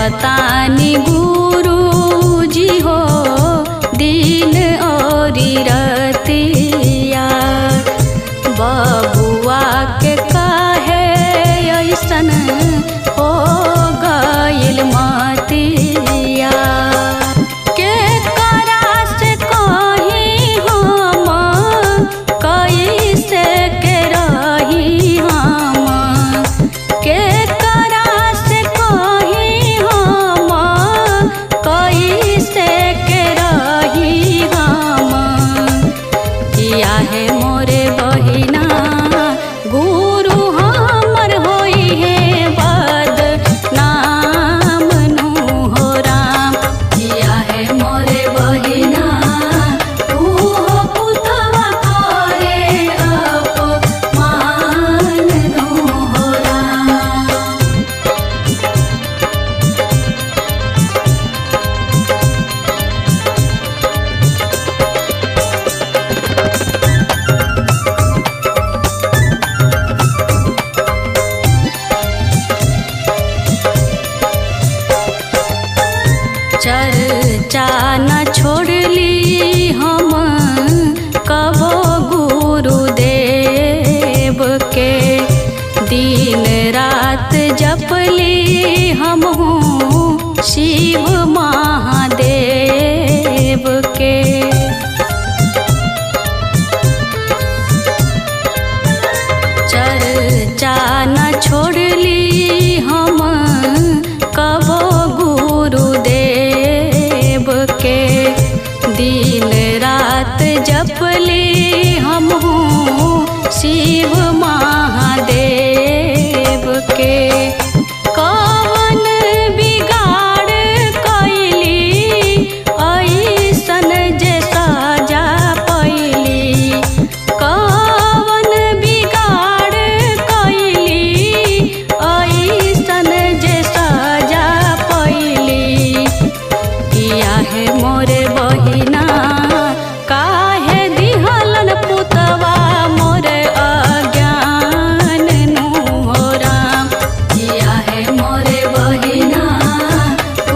जपतानी गुरु जी हो दिन और रतिया। बबुआ के काहे ऐसन हो गइल मतिया। के करा से कही हम कैसे के रही हम, के करा से कही हम कैसे के रही हम। किया है मोरे बहिना गुरु हमर होई है बदनाम नु हो राम। किया है मोरे बहिना उहो पुतवा करे अपमान नु हो राम। चर्चा न छोड़ली हम कबो गुरुदेव के, दिन रात जपली हमहूँ शिव महादेव के। चर्चा न छोड़ली हम कबो गुरुदेव के, दिन रात जपली हमहूँ शिव महादेव के। कवन बिगाड़ कैली ऐसन जे सजा पैली, कवन बिगाड़ कैली ऐसन जे सजा पैली। किया है मोरे बहिना काहे दिहलन पुतवा मोरे अज्ञान नु हो राम। किया है मोरे बहिना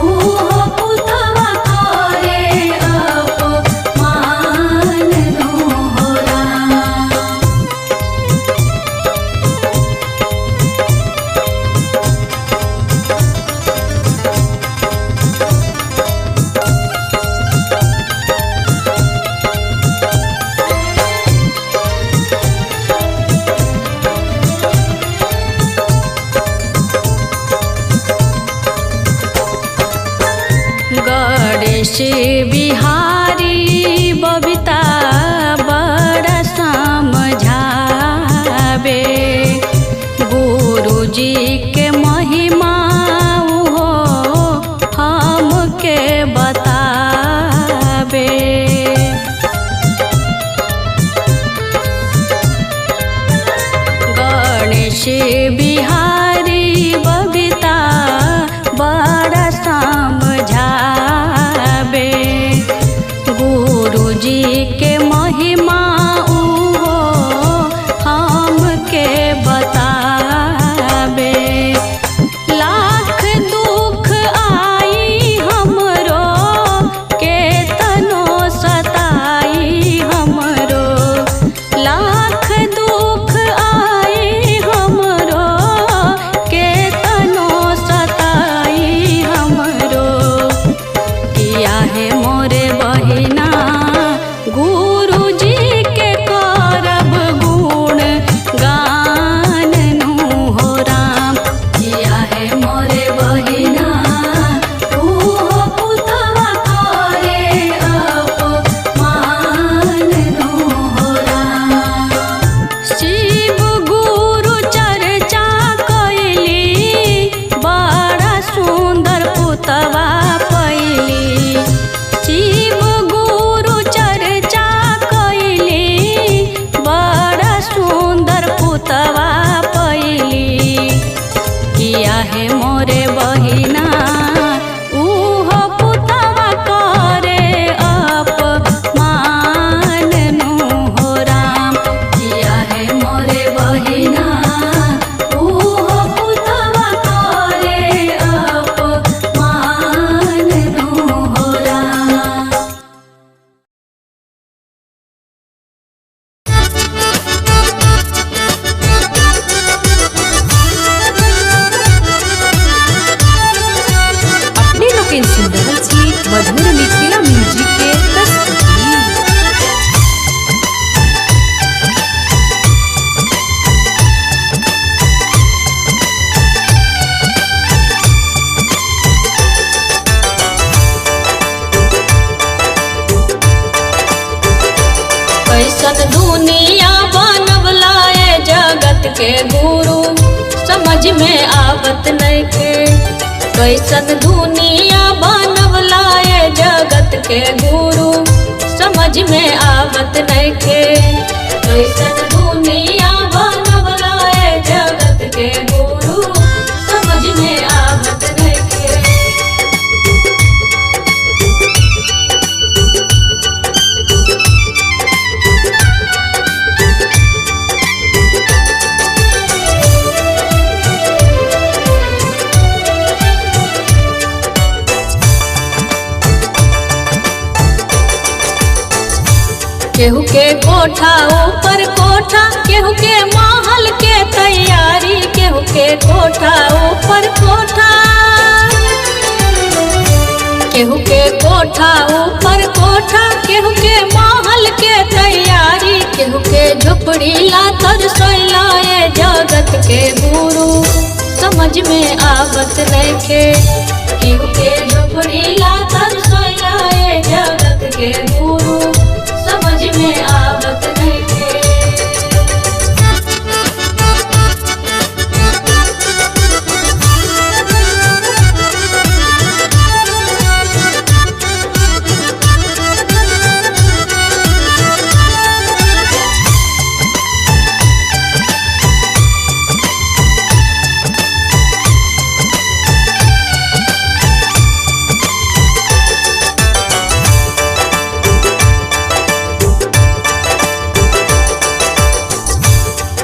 उहो पुतवा करे अपमान नु हो राम। गणेश बिहारी बबीता बड़ा समझावे, गुरुजी के महिमा हो हमके बतावे। गणेश बिहारी बबीता बड़ा समझावे, गुरुजी के महिमा उहो हमके बतावे। लाख दुख आई हमरो केतनो सताई हमरो, लाख दुख आई हमरो केतनो सताई हमरो। किया है मोरे बहिना गुरुजी के करब गुण गान नु हो राम। किया है मोरे बहिना उहो पुतवा करे अपमान नु हो राम। शिव गुरु चर्चा कैली बड़ा सुंदर पुतवा पैली, शिव गुरु चर्चा कैली बड़ा सुंदर पुतवा पैली। किया है मोरे बहिना उहो पुतवा करे अपमान नु हो राम। किया है मोरे बहिना उहो पुतवा करे अपमान। के गुरु समझ में आवत नइखे। कैसन दुनिया बनवला ये जगत के गुरु समझ में आवत नइखे। कैसन दुनिया बनवला ये जगत के गुरु समझ में आवत नइखे। केहू के कोठा ऊपर कोठा, केहू के महल के तैयारी, केहू के कोठा ऊपर कोठा, केहू के कोठा ऊपर कोठा, केहू के महल के तैयारी, केहू के झोपड़ी ला तरसैला ये जगत के गुरु समझ में आवत नइखे। केहू के झोपड़ी ला तरसैला ये जगत के गुरु समझ में आवत नइखे।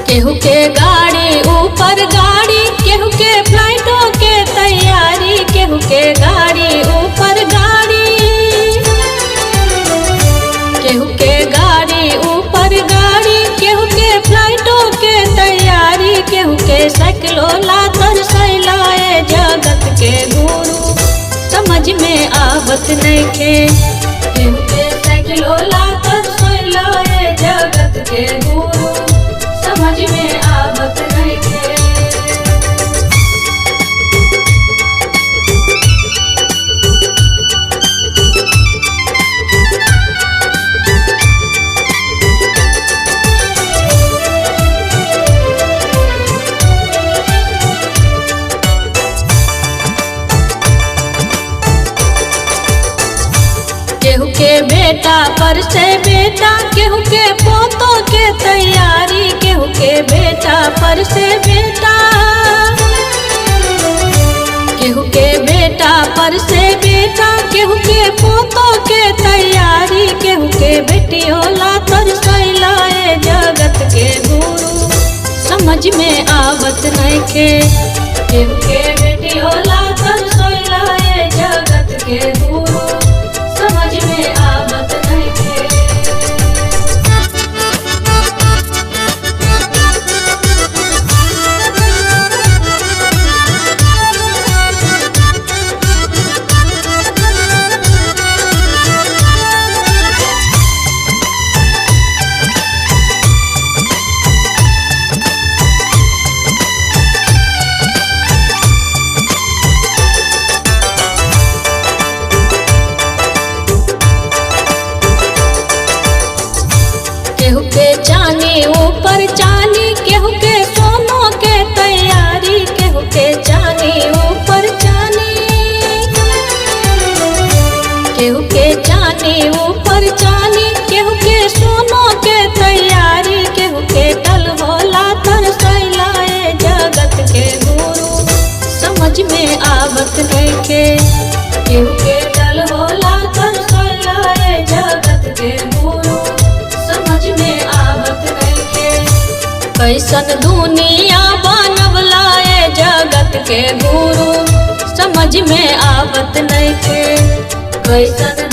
केहू के गाड़ी ऊपर गाड़ी, केहू के फ्लाइटों के तैयारी, केहू के गाड़ी ऊपर गाड़ी, केहू के गाड़ी ऊपर गाड़ी, केहू के फ्लाइटों के तैयारी, केहू के साइकिलो ला तरसैला ये जगत के गुरु समझ में आवत नइखे। केहू के साइकिलो ला तरसैला ये जगत के गुरु समझ में आवत नइखे। केहू के बेटा पर से बेटा, केहू के पोतों के तैयारी, केहू के बेटा पर से बेटा, केहू के बेटा पर से बेटा, केहू के पोतों के तैयारी, केहू के बेटियों ला तरसैला ये जगत के गुरु समझ में आवत नइखे। केहू के बेटियों ला तरसैला ये जगत के गुरु समझ में आवत नइखे। केहू के चानी ऊपर चानी, केहू के सोनों के तैयारी, केहू के चानी ऊपर चानी, केहू के चानी ऊपर चानी, केहू के सोनों के तैयारी, केहू के टल होला तरसैला ये जगत के गुरु समझ में आवत नइखे। केहू के टल होला तरसैला ये जगत के गुरु समझ में आवत नइखे। कैसन दुनिया बनवला ये जगत के गुरु समझ में आवत नइखे। कैसन